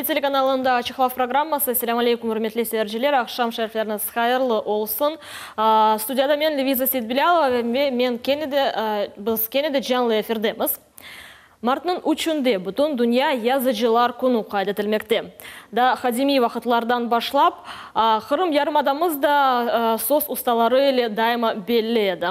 Millet telekanalında Açıq laf programması. Selâm aleykum, ürmetli seyirciler, aqşam şerifleriñiz hayırlı olsun. Studiyada men, Leviza Seytbilâlova, ve men kene de, biz kene de canlı efirdemiz. Martnıñ üçünde bütün dünya yazıcılar künü qayd etilmekte. Daa qadimiy vaqıtlardan başlap, Qırım yarımadamız da söz ustaları ile daima belli edi.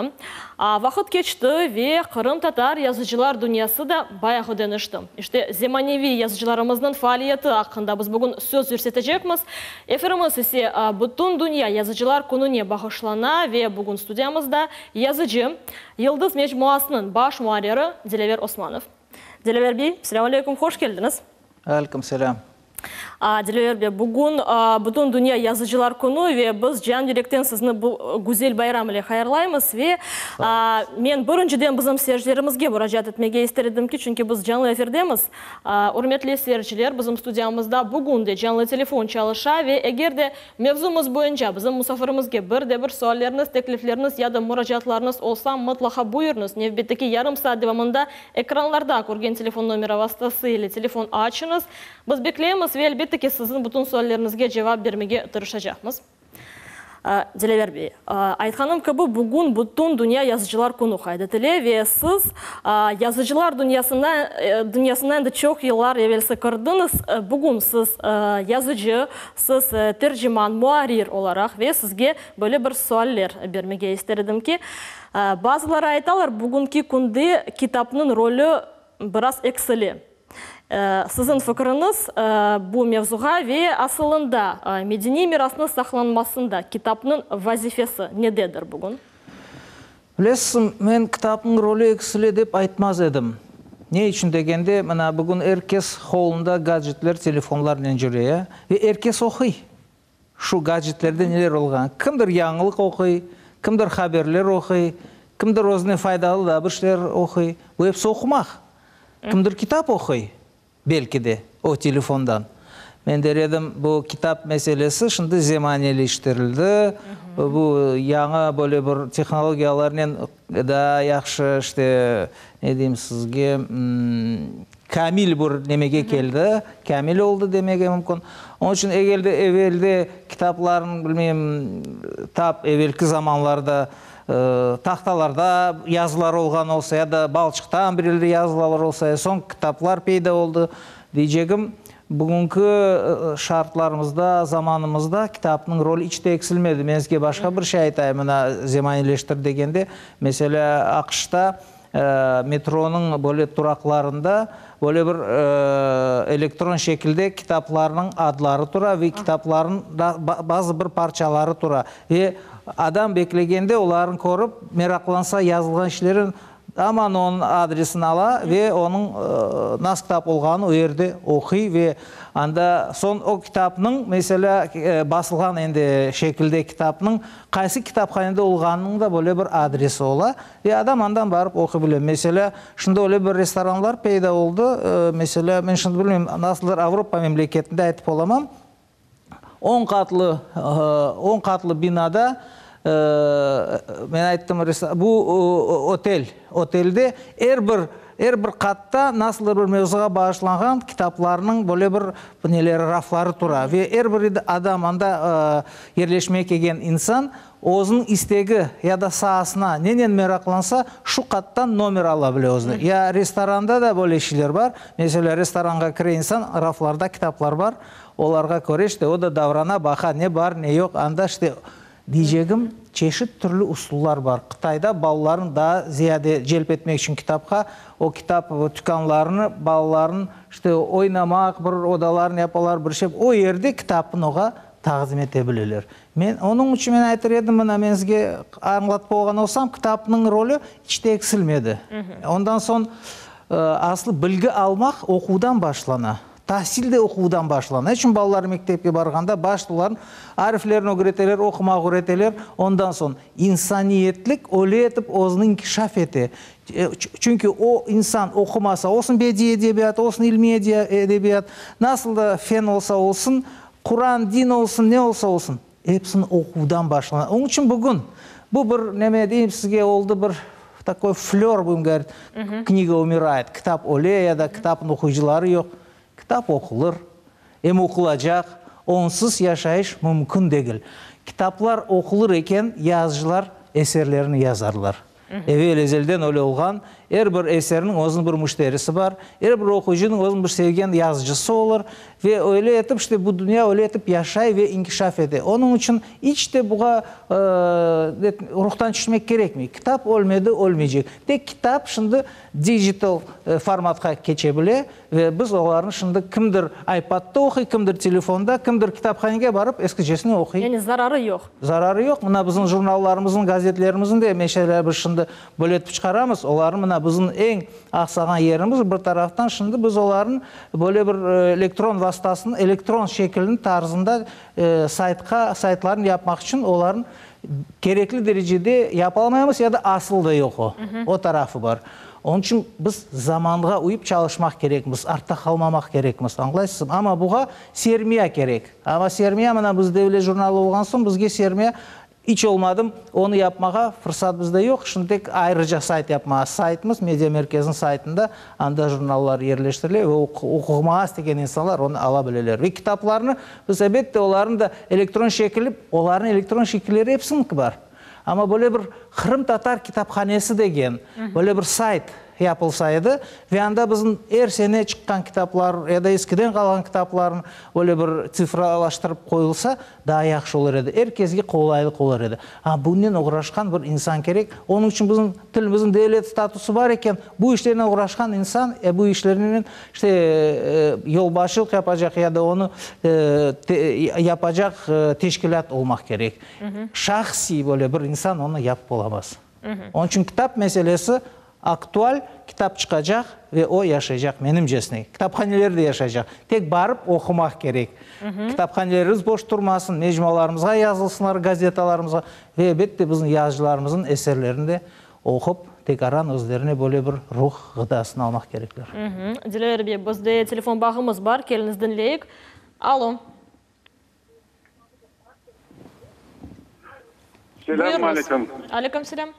Vaqıt keçti ve qırımtatar yazıcılar dünyası da bayağı deñişti. İşte, zemaneviy yazıcılarımıznıñ faaliyeti aqqında biz bugün söz yürsetecekmiz. Efirimiz ise bütün dünya yazıcılar kününe bağışlana ve bugün studiyamızda yazıcı, Yıldız mecmuasınıñ baş muarriri Dilâver Osmanov. Dilâver bey, selâm aleyküm, hoş keldiñiz. Aleyküm selâm. Dilâver bey, bugün Bütün dünya yazıcılar künü ve biz can yürekten sizni bu güzel bayram ile hayırlaymız. Ve men birinciden bizim seyircilerimizge muracaat etmege ister edim ki, çünki biz canlı efirdemiz. Ürmetli seyirciler, bizim studiyamızda bugün de canlı telefon çalışa ve eger de Mevzumız boyunca bizim musafirimizge bir de bir sualleriniz, teklifleriniz ya da muracaatlarınız olsa, mıtlaqa buyurıñız. Nevbetteki yarım saat devamında ekranlarda körgen telefon nomera vastası ile telefon açıñız. Biz bekleymiz ve elbette ki, siziñ bütün sualleriñizge cevap bermege tırışacaqmız. Dilâver bey, aytqanım kibi, bugün Bütün dünya yazıcılar künü qayd etile ve siz yazıcılar dünyasına dünyasına endi çoq yıllar evelsi kirdiñiz. Bugün siz yazıcı, siz terciman, muarrir olaraq ve sizge böyle bir sualler bermege ister edim ki, bazıları aytalar, bugünki künde kitapnıñ rolü biraz eksile. Siziñ fikriñiz bu mevzuğa ve asılında medeniy mirasnıñ saqlanmasında kitapnıñ vazifesi nededir bugün? Bilesiñ, men kitapnıñ rolü eksile dep aytmaz edim. Ne içün degende, mına bugün er kes qolunda gadjetler, telefonlarnen cüre, ya, ve er kes oquy. Şu gadjetlerde neler olğan. Kimdir yañılıq oquy, kimdir haberler oquy, kimdir özüne faydalı daa bir şeyler oquy. Bu episi oqumaq. Kimdir kitap oquy, belki de, o telefondan. Men der edim, bu kitap meselesi şimdi zemaneliştirildi. Bu yañı böyle bir tehnologiyalarnen daa yahşı, işte, ne deyim sizge, Kamil bir nemege keldi, kamil oldı demege mümkün. Onıñ içün egelde evelde kitaplarnıñ, bilmeyim, tap evelki zamanlarda tahtalarda yazılar olğan olsa ya da balçıqtan birelde yazılalar olsa, soñ kitaplar peyda oldı. Deycegim, bugünki şartlarımızda, zamanımızda kitapnıñ rolü iç te eksilmedi. Men sizge başqa bir şey aytayım, mına zemaneleştir degende, meselâ, AQŞta Metronıñ böyle turaqlarında böyle bir elektron şekilde kitaplarnıñ adları tura ve kitaplarnıñ bazı bir parçaları tura. Ve adam beklegende olarnı körip, meraqlansa yazılğan işlerin, aman onıñ adresini ala ve onıñ nasıl kitap olğanını o yerde oquy ve anda soñ o kitapnıñ, meselâ, basılğan endi şekilde kitapnıñ qaysı kitaphanede olğanınıñ da böyle bir adresi ola. Ve adam andan barıp oquy bile. Meselâ, şimdi öyle bir restoranlar peyda oldı, meselâ, men şimdi bilmeyim, nasıldır Avropa memleketinde aytıp olamam, on qatlı, on qatlı binada, men ayttım, bu otel, otelde er bir, er bir qatta nasıldır bir mevzuğa bağışlanğan kitaplarnıñ böyle bir neleri, rafları tura. Ve er bir adam anda yerleşmege kelgen insan Özüniñ istegi ya da saasına nenen meraqlansa, şu qattan nomer ala bile özüne. Ya restoranda da böyle şeyler bar. Meselâ, restoranğa kire insan, raflarda kitaplar bar. Olarğa köre, işte, o da davrana, baqa, ne bar, ne yoq. Anda, işte, deycegim, çeşit türlü usullar bar. Qıtayda balalarnı daa ziyade celp etmek içün kitapqa, o kitap tükânlarını balalarnıñ, işte, oynamaq bir odalarını yapalar, bir şey. O yerde kitapnı oğa taqdim ete bileler. Men, onıñ içün men aytır edim, mına men sizge añlatıp olğan olsam, kitapnıñ rolü iç te eksilmedi. Ondan soñ, aslı bilgi almaq oquvdan başlana. Tahsil de oquvdan başlana. Ne içün balalar mektepke barğanda başta olarnı ariflerni ögreteler, oqumaq ögreteler. Ondan soñ insaniyetlik öyle etip özüni inkişaf ete. Çünki o insan oqumasa, olsun bediiy edebiyat, olsun ilmiy edebiyat, nasıl da fen olsa olsun, Quran, din olsun, ne olsa olsun, epsini oquvdan başlana. Onıñ içün bugün bu bir, neme deyim sizge, oldı bir takoy flör, budem govorit, kniga umiraet, kitap öle ya da kitapnıñ oquyıcıları yoq. Kitap oqulır. Em oqulacaq, onsız yaşayış mümkün degil. Kitaplar oqulır eken, yazıcılar eserlerini yazarlar. Evel-ezelden öyle olğan, er bir eserniñ özüniñ bir müşterisi bar, er bir oquyıcınıñ özüniñ bir sevgen yazıcısı olur ve öyle etip, işte, bu dünya öyle etip yaşay ve inkişaf ete. Onıñ içün iç te buğa ruhtan tüşmek kerekmey. Kitap ölmedi, ölmeycek. Tek kitap şimdi dijital formatqa keçe bile Ve biz olarnı şimdi kimdir aypadda oquy, kimdir telefonda, kimdir kitaphanege barıp eskicesine oquy. Yani zararı yoq. Zararı yoq. Mına bizim jurnallarımıznıñ, gazetlerimizniñ de meselâ biz şimdi böyle etip çıqaramız, olarnı mına bizim eñ aqsağan yerimiz bir taraftan şimdi biz olarnı böyle bir elektron vastasını, elektron şekilini tarzında saytqa, saytlarını yapmaq içün olarnı kerekli derecede yapalmaymız ya da asıl da yoq o. O tarafı bar. Onıñ içün biz zamanğa uyıp çalışmaq kerekmiz, artta qalmamaq kerekmiz, añlaysızmı? Amma buğa sermiya kerek. Amma sermiya, mına biz devlet jurnalı olğan soñ, bizge sermiya iç olmadım, onı yapmağa fırsat bizde yoq. Şimdi tek ayrıca sayt yapmağa. Saytımız, media merkeziniñ saytında, anda jurnallar yerleştirile ve oqumağa istegen insanlar onı ala bileler. Ve kitaplarnı biz, elbette, olarnı da elektron şekili, olarnıñ elektron şekilleri episiniñki bar. Amma böyle bir qırımtatar kitaphanesi degen böyle bir sayt yapılsa edi ve anda bizim er sene çıqqan kitaplar ya da eskiden qalğan kitaplarnı böyle bir tsifralaştırıp qoyulsa, daa yahşı olur edi. Er kesge qolaylıq olur edi. Amma bunnen oğraşqan bir insan kerek. Onıñ içün bizim tilimizniñ devlet statusı bar eken, bu işlernen oğraşqan insan, bu işlernen işte yolbaşçılıq yapacaq ya da onı yapacaq teşkilât olmaq kerek. Şahsiy böyle bir insan onı yapıp olamaz. Onıñ içün kitap meselesi aktual, kitap çıqacaq ve o yaşaycaq, menimcesine. Kitaphaneler de yaşaycaq. Tek barıp oqumaq kerek. Kitaphanelerimiz boş turmasın, mecmualarımızğa yazılsınlar, gazetalarımızğa ve, elbette, bizim yazıcılarımıznıñ eserlerini de oqup, tekaran özlerine böyle bir ruh ğıdasını almaq kerekler. Dilâver bey, bizde telefon bağımız bar, keliñiz diñleyik. Alo. Selâm aleyküm. Aleyküm selâm.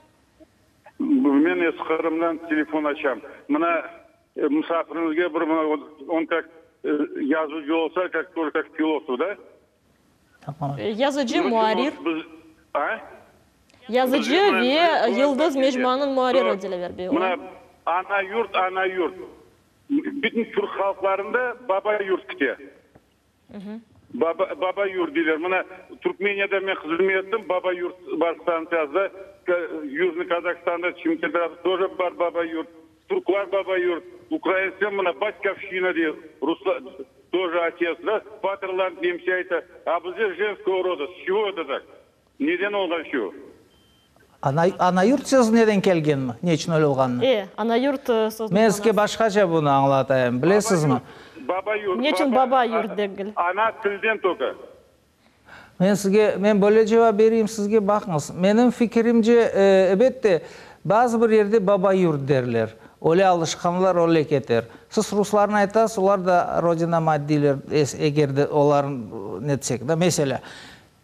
Men Eski Qırımdan telefon açam. Mına musafiriñizge bir mına on kak yazıcı olsa, kak тоже kak filosof, da? Yazıcı, muarrir. A? Yazıcı ve Yıldız mecmuanıñ muarriri Dilâver bey. Mına ana yurt, ana yurt. Bütün türk halqlarında baba yurt kite. Baba, Baba Yurt deyler. Mına, Türkmeniyada men hızmet ettim, Baba Yurt bar stantsiyasında, Yujnıy Kazahstanda, Çimkent tarafta тоже bar Baba Yurt. Türkler Baba Yurt, ukraintsler mına Batkovşçina dey, ruslar тоже otец, da, Vaterland nemse ayta, a bizde jenskogo roda, s çego eto tak? Neden olğan şu? Ana, Ana Yurt sözü neden kelgenmi? Ne içün öyle olğanını? E, Ana Yurt sözüniñ Men sizge manası. başqaca bunı añlatayım, bilesizmi? Baba Yurt, Ne içün Baba Yurt degil? Ana tilden toka. Men sizge, men böyle cevap bereyim sizge, baqıñız, menim fikirimce, ebette, bazı bir yerde Baba Yurt derler. Öyle alışqanlar, öyle keter. Siz ruslarnı aytasız, olar da Rodina mать deyler, eger de olarnı netsek, da, meselâ.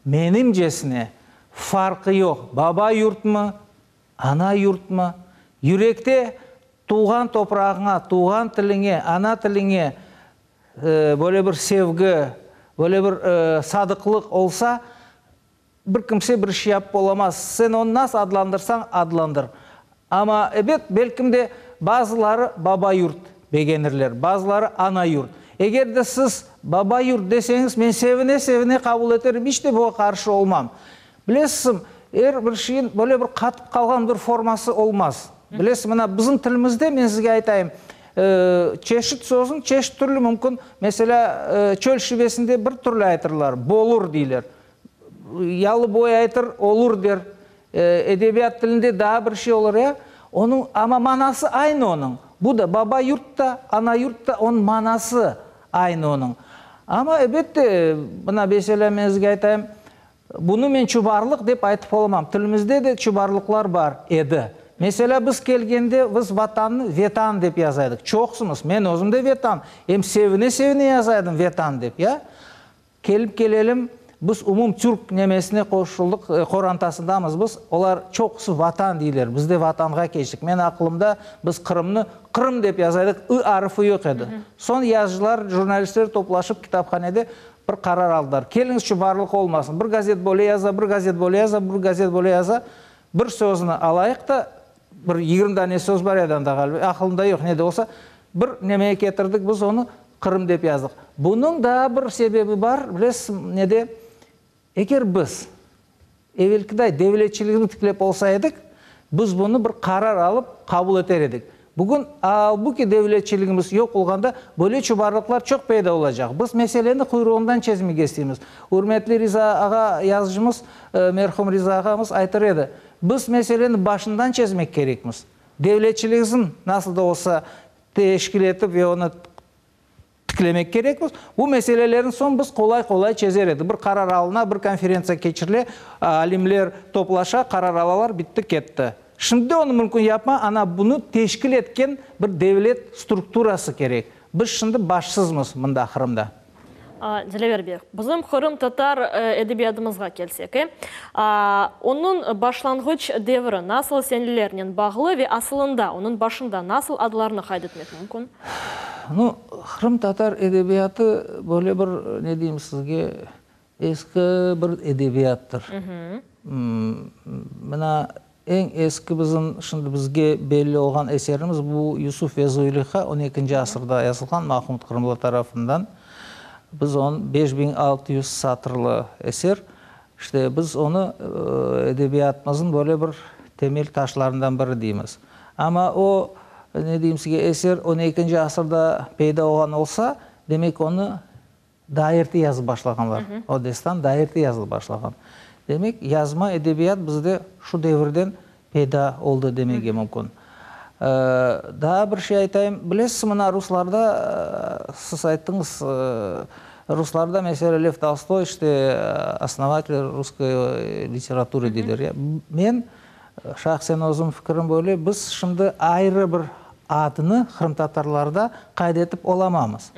Menimcesine, farqı yoq, baba yurtmı, ana yurtmı, yürekte tuvğan toprağıña, tuvğan tiliñe, ana tiliñe böyle bir sevgi, böyle bir sadıqlıq olsa, bir kimse bir şey yapıp olamaz. Sen onı nasıl adlandırsañ, adlandır. Amma, ebet, belkim de, bazıları baba yurt begenirler, bazıları ana yurt. Eger de siz baba yurt deseñiz, men sevine-sevine qabul eterim, iç de buña qarşı olmam. Bilesizmi, er bir şeyin böyle bir qatıp qalğan bir forması olmaz. Bilesiz, mına bizim tilimizde, men sizge aytayım, çeşit sözün çeşit türlü mümkün, meselâ, çöl şivesinde bir türlü aytırlar, bolur deyler. Yalıboy aytır, olur der. Edebiyat tilinde daa bir şey olur, ya. Onıñ, amma manası aynı onıñ. Bu da, baba yurt da, ana yurt da, onıñ manası aynı onıñ. Amma, ebette, mına, meselâ, men sizge aytayım, bunı men çubarlıq dep aytıp olamam. Tilimizde de çubarlıqlar bar edi. Meselâ, biz kelgende, biz Vatannı Vetan dep yaza edik. Çoqsumız. Men özüm de Vetan. Em sevine-sevine yaza edim Vetan dep, ya. Kelip kelelim. Biz umum türk nemesine qoşuldıq, qorantasındamız biz. Olar çoqusı Vatan deyler, biz de Vatanğa keçtik. Men aqlımda, biz Qırımnı Qırım dep yaza edik, ı arfı yoq edi. Soñ yazıcılar, jurnalistler toplaşıp kitaphanede bir qarar aldılar, keliñiz şu barlıq olmasın, bir gazet böyle yaza, bir gazet böyle yaza, bir gazet böyle yaza, bir sözni alayıq da, bir 20 dane söz bar edi anda ğaliba, aqlımda yoq, ne de olsa, bir nemeye ketirdik biz onı, Qırım dep yazdıq. Bunıñ daa bir sebebi bar, bilesiz, nede? Eger biz evelkiday devletçiligini tiklep olsa edik, biz bunı bir qarar alıp qabul eter edik. Bugün, albuki devletçiligimiz yoq olğanda, böyle çubarlıqlar çoq peyda olacaq. Biz meseleni quyruğından çezmege isteymiz. Ürmetli Riza ağa yazıcımız, merhum Riza ağamız aytır edi, biz meseleni başından çezmek kerekmiz. Devletçiligimizni nasıl da olsa teşkil etip ve onı tiklemek kerekmiz. Bu meselelerni soñ biz qolay-qolay çezer edik. Bir qarar alına, bir konferentsiya keçirile, alimler toplaşa, qarar alalar, bitti, ketti. Şimdi de onı mümkün yapma, ana bunı teşkil etken bir devlet strukturası kerek. Biz şimdi başsızmız mında, Qırımda. Dilâver bey, bizim qırımtatar edebiyatımızğa kelsek, e, onıñ başlanğıç devri nasıl senelernen bağlı ve asılında onıñ başında nasıl adlarnı qayd etmek mümkün? Nu, qırımtatar edebiyatı böyle bir, ne deyim sizge, eski bir edebiyattır. Mına Eñ eski bizim şimdi bizge belli olğan eserimiz bu Yusuf ve Zuyliha, on ekinci asırda yazılğan Mahmud Qırımlı tarafından. Biz onı 5600 satırlı eser. İşte biz onı edebiyatımıznıñ böyle bir temel taşlarından biri deymiz. Amma o, ne deyim sizge, eser on ekinci asırda peyda olğan olsa, demek onı Daa erte yazıp başlağanlar. O destan daa erte yazılıp başlağan. Demek, yazma edebiyat bizde şu devirden peyda oldı demege mümkün. Daa bir şey aytayım. Bilesiz, mına ruslarda, siz ayttıñız, ruslarda, meselâ, Lev Tolstoy, işte, osnovatel russkoy literaturı deyler. Men Şahsen özüm fikirim böyle, biz şimdi ayrı bir adnı qırımtatarlarda qayd etip olamamız.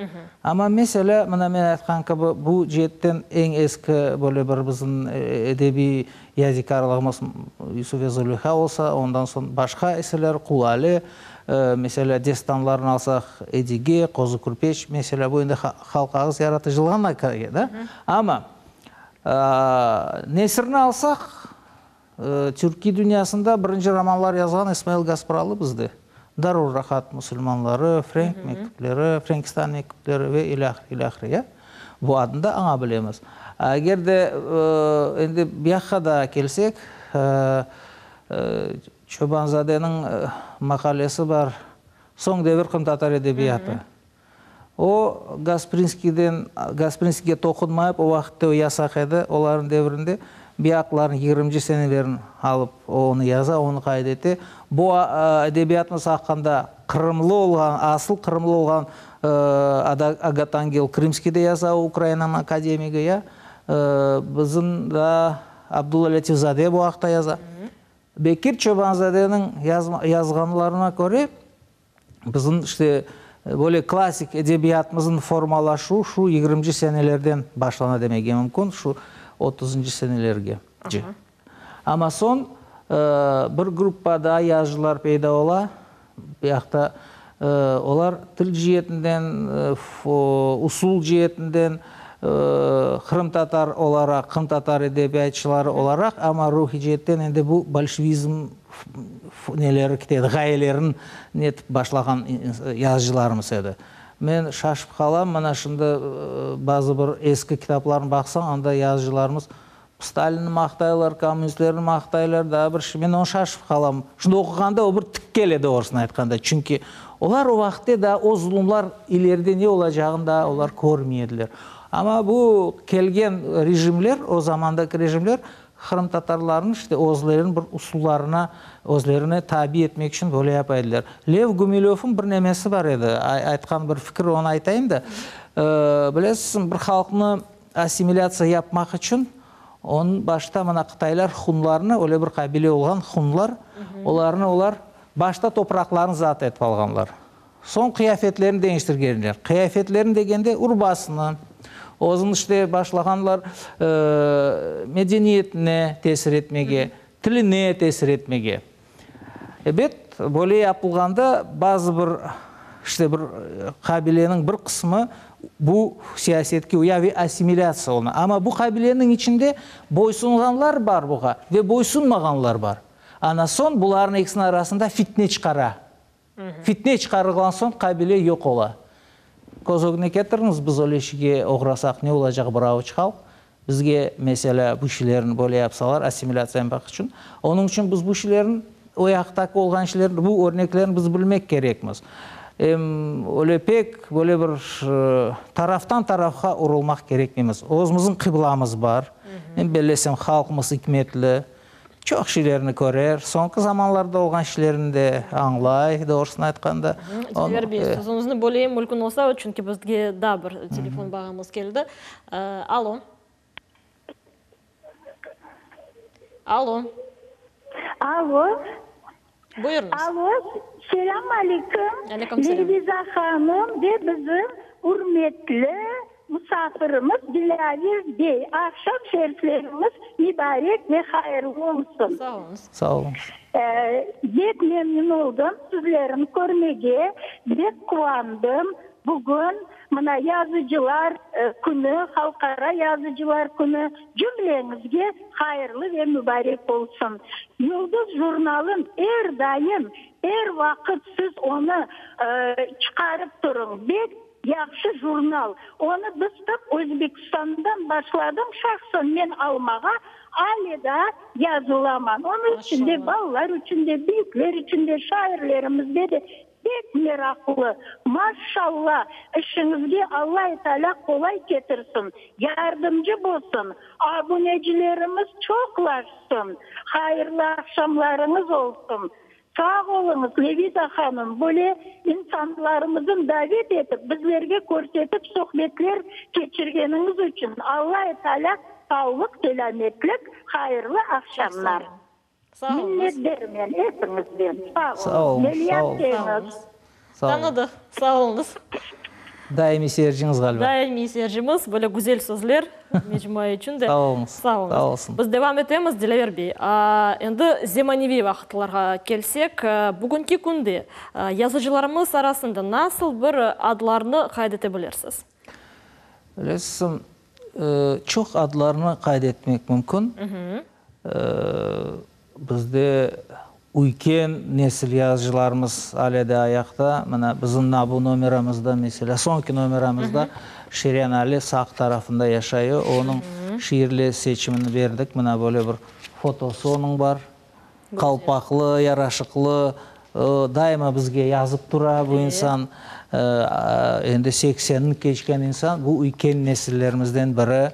Amma meselâ, mına men aytqan kibi, bu ceetten eñ eski böyle bir bizim edebiy yadikârlığımız Yusuf ve Zuleyha olsa, ondan soñ başqa eserler, Qul Ali, meselâ, destanlarnı alsaq, Edige, Qozı Kürpeç, meselâ, bu endi halq ağız yaratıcılığına kire, da? Amma nesirni alsaq, Türkiy dünyasında birinci romanlar yazğan İsmail Gaspralı bizde. Darurrahat musulmanları, Frenk mektüpleri, Frenkistan mektüpleri ve ilâhre, ilâhre, ya. Bu adnı da aña bilemiz. Eger de endi buyaqqa da kelsek, Çobanzadeniñ maqalesi bar, Soñ devir qırımtatar edebiyatı. O, Gasprinskiyden, Gasprinskiyge toqunmayıp, o vaqıtte o yasaq edi, olarnıñ devrinde, biyaqlarnıñ yigirminci senelerini alıp, o onı yaza, onı qayd ete. Bu edebiyatımız aqqında qırımlı olğan, asıl qırımlı olğan Agatangel Krımskiy de yaza, o Ukrainanıñ akademigi, ya. Bizim daa Abdulla Lâtif-zade bu aqta yaza. Bekir Çobanzadeniñ yazğanlarına köre, Bizim işte böyle klassik edebiyatımıznıñ formalaşuvı şu yigirminci senelerden başlana demege mümkün, şu otuzıncı senelerge. Amma soñ bir gruppa daa yazıcılar peyda ola, bu yaqta olar til cietinden, usul cietinden qırımtatar olaraq, qırımtatar edebiyatçıları olaraq, amma ruhiy cietten endi bu bolşevizm neleri kite edi, ğayelerin netip başlağan yazıcılarımız edi. Men şaşıp qalam, mına şimdi bazı bir eski kitaplarnı baqsañ, anda yazıcılarımız Stalinni maqtaylar, kommunistlerni maqtaylar, daa bir şey. Men onı şaşıp qalam. Şimdi oquğanda o bir tik kele, doğrusını aytqanda. Çünki olar o vaqıtte daa o zulumlar ileride ne olacağını daa olar körmey ediler. Amma bu kelgen rejimler, o zamandaki rejimler Qırımtatarlarnı işte özleriniñ bir usullarına, özlerine tabi etmek içün böyle yapa ediler. Lev Gumilövniñ bir nemesi bar edi, aytqan bir fikri, onı aytayım da. Bilesiz, bir halqnı assimilâtsiya yapmaq içün, onıñ başta mına qıtaylar hunlarnı, öyle bir qabile olğan hunlar, olarnı olar başta topraqlarını zapt etip alğanlar. Soñ qıyafetlerini deñiştirgenler. Qıyafetlerini degende urbasını. Özüñ işte başlağanlar medeniyetine tesir etmege, tiline tesir etmege. Ebet, böyle yapılğanda bazı bir, işte bir qabileniñ bir qısmı bu siyasetke uya ve assimilâtsiya oluna. Amma bu qabileniñ içinde boysunğanlar bar buğa ve boysunmağanlar bar. Ana soñ bularnıñ ekisiniñ arasında fitne çıqara. Fitne çıqarılğan soñ qabile yoq ola. Köz ögüne ketiriñiz, biz öyle işge oğrasaq ne olacaq bir avuç halq? Bizge, meselâ, bu şeylerni böyle yapsalar, assimilâtsiya yapmaq içün. Onıñ içün biz bu şeylerni, o yaqtaki olğan şeylerni, bu örneklerni biz bilmek kerekmiz. Em öyle pek böyle bir taraftan tarafqa urulmaq kerekmeymiz. Özümizniñ qıblamız bar. Men bellesem, halqımız ikmetli. Çoq şeylerni körer, soñki zamanlarda olğan şeylerni de añlay, doğrusını aytqanda. Dilâver bey, sözüñizni böleyim, mümkün olsa, çünki bizge daa bir telefon bağımız keldi. Alo. Alo. Alo. Buyurıñız. Alo, selâm aleyküm. Aleyküm selâm. Leviza hanım ve bizim ürmetli musafirimiz Dilâver bey, aqşam şerifleriñiz mübarek ve hayırlı olsun. Sağ oluñız. Sağ oluñız. Bek memnün oldım sizlerni körmege, bek quvandım. Bugün mına yazıcılar künü, Halqara yazıcılar künü cümleñizge hayırlı ve mübarek olsun. Yıldız jurnalın er daim, er vaqıt siz onı çıqarıp turuñ. Bek yahşı jurnal. Onı biz tap Özbekistandan başladım şahsen men almağa, ale daa yazılaman. Onıñ içün de balalar içün de, büyükler içün de, şairlerimizge de Pek meraqlı. Maşşalla, işiñizge Allai Taalâ qolay ketirsin, yardımcı bolsun, abunecilerimiz çoqlaşsın. Hayırlı aqşamlarıñız olsun. Sağ oluñız, Leviza hanım, böyle insanlarımızın davet etip, bizlerge körsetip sohbetler keçirgeniñiz içün. Allai Taalâ sağlıq, selâmetlik, hayırlı aqşamlar. Sağ oluñız. Minnetdarmen epiñizden. Sağ Sağ oluñ. oluñız, Lelya sağ oluñız. Sağ teñiz. oluñız. Sağ oluñ. Tanıdıq. Sağ oluñız. Daimiy seyirciñiz ğaliba. Daimiy seyircimiz. Böyle güzel sözler mecmua içün de. Sağ oluñız. Sağ oluñız. Sağ olsun. Biz devam etemiz, Dilâver bey. Endi zemaneviy vaqıtlarğa kelsek, bugünki künde yazıcılarımız arasında nasıl bir adlarnı qayd ete bilirsiz? Bilesiz, çoq adlarnı qayd etmek mümkün. Bizde üyken nesil yazıcılarımız ale de ayaqta. Mına bizim bu nomeramızda, meselâ, soñki nomeramızda Şeryan Ali Saq tarafında yaşay. Onıñ şiirler seçimini berdik. Mına böyle bir fotosı onıñ bar. Qalpaqlı, yaraşıqlı, daima bizge yazıp tura bu insan. Endi seksenni keçken insan, bu üyken nesillerimizden biri.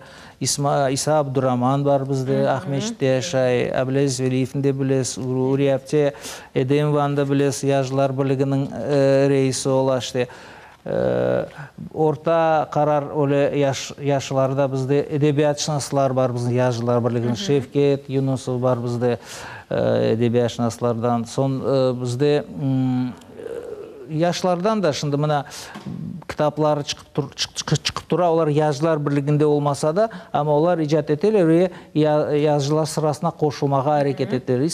İsa Abduraman bar bizde, Aqmescitte yaşay, Ablâziz Veliyevni de bilesiz, Uriye apte Edemovanı da bilesiz, Yaşlar birliginiñ reisi ola işte. Orta qarar öyle yaş yaşlarda bizde edebiyatşınaslar bar, bizim Yazıcılar birliginiñ Şevket Yunusov bar bizde edebiyatşınaslardan. Soñ bizde yaşlardan da şimdi mına kitapları çıqıp çıqıp tura, olar Yazıcılar birliginde olmasa da, amma olar icat eteler ve yazıcılar sırasına qoşulmağa areket eteler.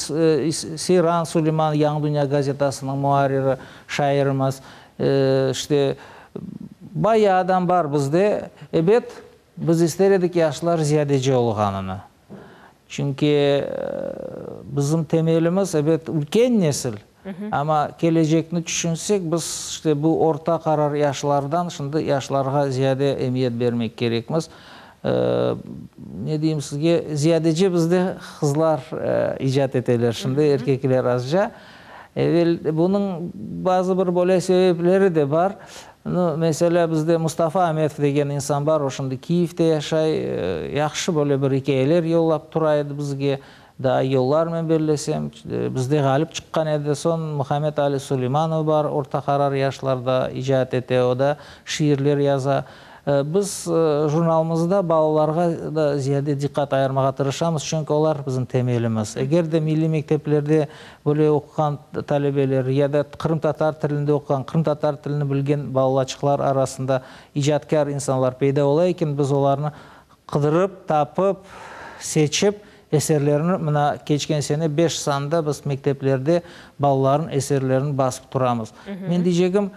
Seyran Suleyman, Yañı dünya gazetasınıñ muarriri, şairimiz. İşte, bayağı adam bar bizde. Ebet, biz ister edik yaşlar ziyadece olğanını. Çünki bizim temelimiz, ebet, ülken nesil. Amma kelecekni tüşünsek, biz, işte, bu orta qarar yaşlardan şimdi yaşlarğa ziyade emiyet bermek kerekmiz. Ne deyim sizge, ziyadece bizde qızlar icat eteler şimdi, erkekler azca. Evel bunıñ bazı bir böyle sebepleri de bar. Nu, meselâ, bizde Mustafa Ametov degen insan bar, o şimdi Kiyevde yaşay, yahşı böyle bir ikâyeler yollap tura edi bizge, daa yollar men bellesem, bizde ğalip çıqqan edi. Soñ Muhammed Ali Suleymanov bar, orta qarar yaşlarda icat ete, o da şiirler yaza. Biz jurnalımızda balalarğa da ziyade diqqat ayırmağa tırışamız, çünki olar bizim temelimiz. Eger de milliy mekteplerde böyle oquğan talebeler ya da qırımtatar tilinde oquğan, qırımtatar tilini bilgen balalaçıqlar arasında icatkâr insanlar peyda ola eken, biz olarnı qıdırıp, tapıp, seçip, eserlerini, mına, keçken sene beş sanda biz mekteplerde balaların eserlerini basıp turamız. Men deycegim,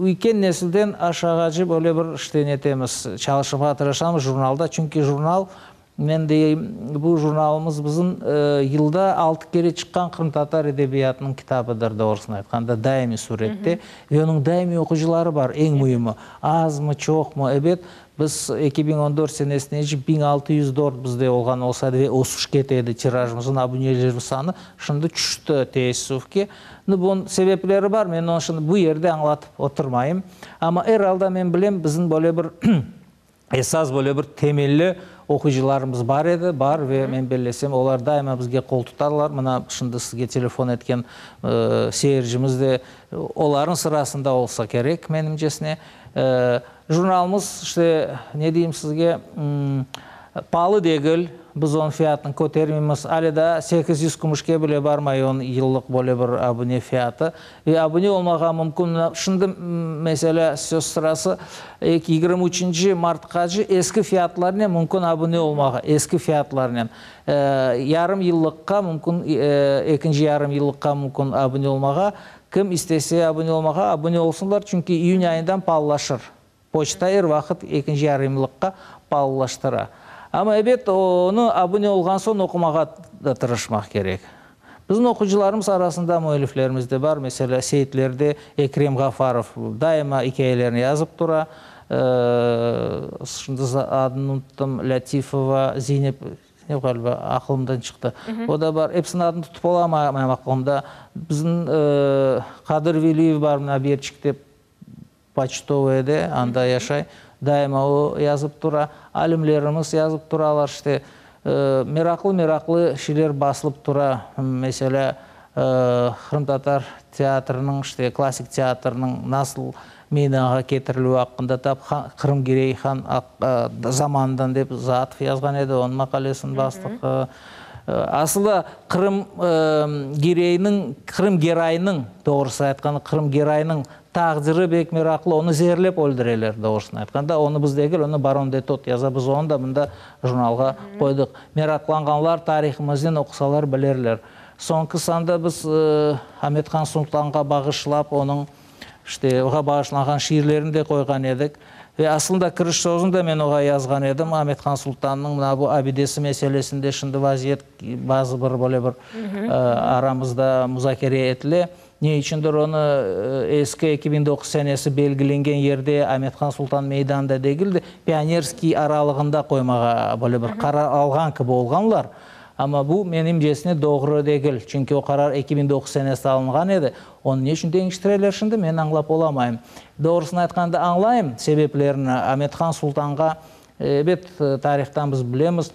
üyken nesilden aşağacı böyle bir işte netemiz, çalışmağa tırışamız jurnalda, çünki jurnal, men deyim, bu jurnalımız bizim yılda altı kere çıqqan qırımtatar edebiyatınıñ kitabıdır, doğrusını aytqanda, daimiy sürette ve onıñ daimiy oqucıları bar, eñ müimi, azmı, çoqmı, ebet, Biz 2014 senesine 1604 bizde olğan olsa edi ve ösüş kete edi tirajımızın, abunelerimiz sanı, şimdi tüşti, teessüf ki. Nu, bunıñ sebepleri bar, men onı şimdi bu yerde añlatıp oturmayım. Amma er alda men bilem, bizim böyle bir esas, böyle bir temelli oquyıcılarımız bar edi, bar ve men bellesem, olar daima bizge qol tutarlar. Mına, şimdi sizge telefon etken seyircimiz de olarnıñ sırasında olsa kerek, menimcesine. Jurnalımız, işte, ne deyim sizge, paalı degil, biz onıñ fiyatını kötermeymiz, ale daa 800 kümüşke bile barmay onıñ yıllıq böyle bir abune fiyatı. Ve abune olmağa mümkün. Mına şimdi, meselâ, söz sırası, 23 martqace eski fiyatlarnen mümkün abune olmağa, eski fiyatlarnen. Yarım yıllıqqa mümkün, ekinci yarım yıllıqqa mümkün abune olmağa. Kim istese abune olmağa, abune olsunlar, çünki iyün ayından paalılaşır. Poçta er vaqıt ekinci yarımyıllıqqa paalılaştıra. Amma, ebet, onı abune olğan soñ oqumağa da tırışmaq kerek. Bizim oqucılarımız arasında müelliflerimiz de bar. Meselâ, Seytlerde Ekrem Ğafarov daima ikâyelerini yazıp tura. Şimdi adını unuttım, Lâtifova, Zeynep. Yoq, ğaliba, aqılımdan çıqtı. O da bar. Episiniñ adını tutıp olamayım aqılımda. Bizim Qadır Veliyev bar, mına, Berçikte, Poçtovayada, anda yaşay. Daima o yazıp tura. Alimlerimiz yazıp turalar, işte. Meraqlı-meraqlı şeyler basılıp tura. Meselâ, qırımtatar teatriniñ, işte, klassik teatriniñ nasıl meydanğa ketirilüvi aqqında tap Qırım Girey han zamanından dep Zaatov yazğan edi, onıñ maqalesini bastıq. Aslı Qırım Gireyniñ, Qırım Geraynıñ, doğrusı aytqanda, Qırım Geraynıñ taqdiri bek meraqlı, onı zeerlep öldüreler, doğrusını aytqanda. Onı biz degil, onı baron de Tott yaza, biz onı da mında jurnalğa qoydıq. Meraqlanğanlar tarihımıznen oqusalar bilirler. Soñki sanda biz Amet-Han Sultanğa bağışlap, onıñ İşte, oğa bağışlanğan şiirlerini de qoyğan edik. Ve aslında kiriş sözüni de men oğa yazğan edim. Amet-Han Sultannıñ mına bu abidesi meselesinde şimdi vaziyet bazı bir böyle bir aramızda muzakere etile. Ne içündir onı eski 2009 senesi belgilengen yerde Amet-Han Sultan meydanında degil de, Pionerskiy aralığında qoymağa böyle bir qarar alğan kibi olğanlar. Amma bu, menimcesine, doğru degil, çünki o qarar 2009 senesi alınğan edi. Onı ne içün deñiştireler şimdi, men añlap olamayım. Doğrusını aytqanda, añlayım sebeplerini. Amet-Han Sultanğa, ebet, tarihtan biz bilemiz,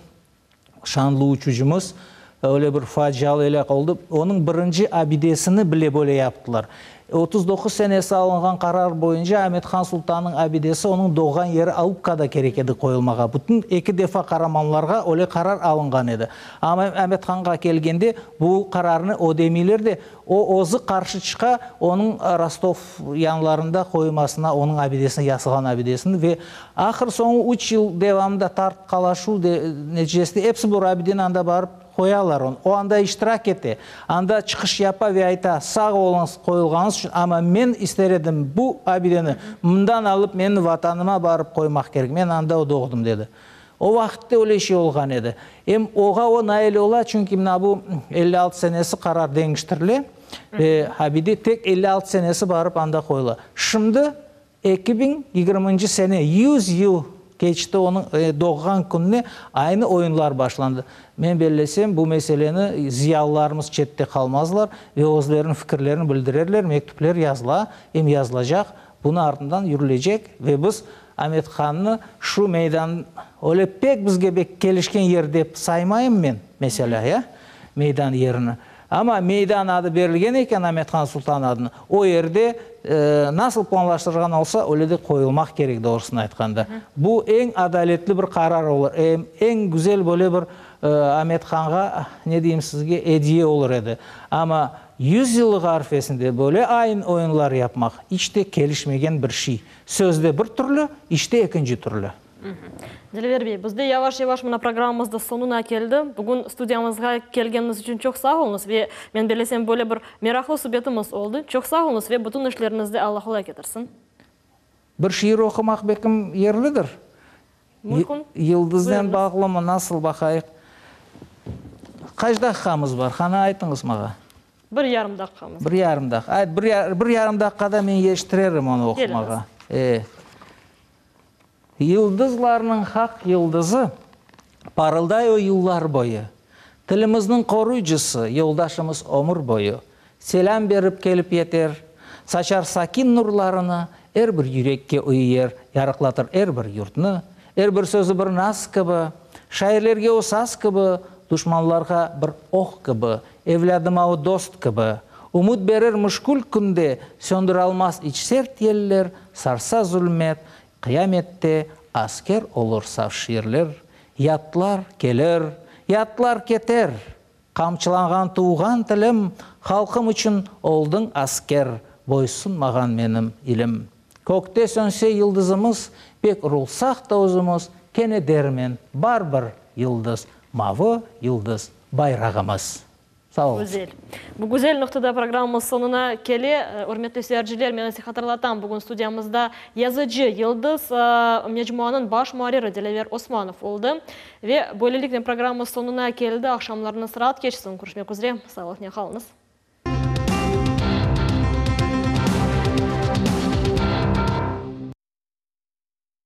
şanlı uçucımız, öyle bir facialı elâk oldı. Onıñ birinci abidesini bile böyle yaptılar. 39 senesi alınğan qarar boyunca Amet-Han Sultannıñ abidesi onıñ doğğan yeri Alupkada kerek edi qoyulmağa. Bütün eki defa qaramanlarğa öyle qarar alınğan edi. Amma Amet-Hanğa kelgende bu qararnı ödemeyler de, o özü qarşı çıqa onıñ Rostov yanlarında qoyulmasına, onıñ abidesini, yasılğan abidesini ve ahır soñu üç yıl devamında tartqalaşuv neticesinde episi bir abideni anda barıp Qoyalar onı. O anda iştirak ete, anda çıqış yapa ve ayta, Sağ oluñız qoyulğanıñız içün, amma men ister edim bu abideni mından alıp menim Vatanıma barıp qoymaq kerek, men anda doğdım, dedi. O vaqıtte öyle şey olğan edi. Em oğa o nail ola, çünki mına bu 56 senesi qarar deñiştirile ve abide tek 56 senesi barıp anda qoyula. Şimdi 2020 sene, 100 yıl keçti onıñ doğğan kününe, aynı oyunlar başlandı. Men bellesem, bu meseleni ziyalılarımız çette qalmazlar ve özleriniñ fikirlerini bildirerler, mektüpler yazıla, em yazılacaq, bunıñ artından yürülecek ve biz Amet-Hannı şu meydan, öyle pek bizge bek kelişken yer dep saymayım men, meselâ, ya, meydan yerini. Amma meydan adı berilgen eken Amet-Han Sultan adına, o yerde. nasıl planlaştırğan olsa, öyle de qoyulmaq kerek, doğrusını aytqanda. Bu eñ adaletli bir qarar olur, em eñ güzel böyle bir Amet-Hanğa, ne deyim sizge, ediye olur edi. Amma yüzyıllıq arfesinde böyle ayın-oyunlar yapmaq iç te kelişmegen bir şiy. Sözde bir türlü, işte ekinci türlü. Dilâver bey, bizde yavaş-yavaş mına programmamız da soñuna keldi. Bugün studiyamızğa kelgeniñiz içün çoq sağ oluñız ve men bellesem böyle bir meraqlı subetimiz oldı. Çoq sağ oluñız ve bütün işleriñizde Alla qolay ketirsin. Bir şiir oqumaq belkim yerlidir. Mümkün. Yıldıznen Buyurıñız. bağlımı, nasıl baqayıq. Qaç daqiqamız bar, qana aytıñız mağa. Bir yarım daqiqamız Bir yarım daqqa. Ayt, bir, bir yarım daqiqada men yetiştirerim onı oqumağa. Keliñiz. E. Yıldızlarnıñ haq yıldızı parılday o yıllar boyu. Tilimizniñ qoruyıcısı, yoldaşımız ömür boyu. Selâm berip kelip yeter, saçar sakin nurlarını, er bir yürekke üyer, yarıqlatır er bir yurtnı. Er bir sözü bir naz kibi, şairlerge o saz kibi, duşmanlarğa bir oq kibi, evlâdıma o dost kibi. Ümüt berir müşkül künde, söndüralmaz iç sert yeller, sarsa zulmet, qıyamette asker olur saf şiirler. Yatlar kelir, yatlar keter, qamçılanğan tuvğan tilim, halqım içün oldıñ asker, boysunmağan menim ilim. Kökte sönse yıldızımız, pek urulsaq da özümiz, kene dermen, bar bir yıldız, mavı yıldız bayrağımız. Sağ oluñız. Güzel. Bu güzel noqtada programmamız soñuna kele. Ürmetli seyirciler, men ise hatırlatam, bugün studiyamızda yazıcı, Yıldız mecmuanıñ baş muarriri Dilâver Osmanov oldı. Ve böyleliknen programmamız soñuna keldi. Aqşamlarıñız raat keçsin. Körüşmek üzre. Sağlıqnen qalıñız.